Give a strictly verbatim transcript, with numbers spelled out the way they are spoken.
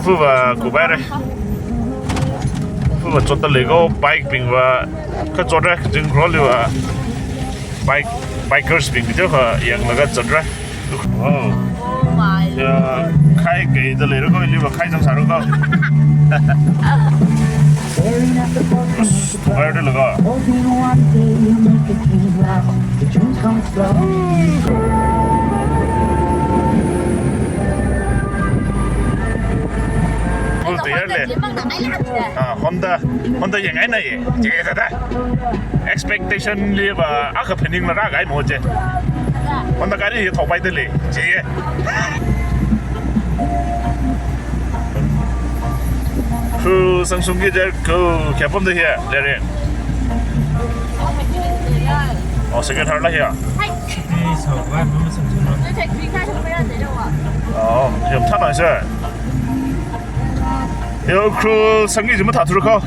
Fuva kubai re. Fuva chotda leiko, bike bingva kachotra, jing kro liva. Bike, bikers bing video kha yanglaga chatra. Wow. Oh my. Ya, khai kei da leira ko, liva khai jang saro ko. Tukai da lego. Full tire le. Ah, Honda, Honda yang ai na ye. Je da da. Expectation liva akha phening la ra gai mo je. Honda gari hi thopai da le. Je. Khu Samsung ki jar khu kya pom da hiya, lere. Oh, second hand la hiya. Oh, yam thana sir. Yo, khu Samsung ki jima tha thuru ko.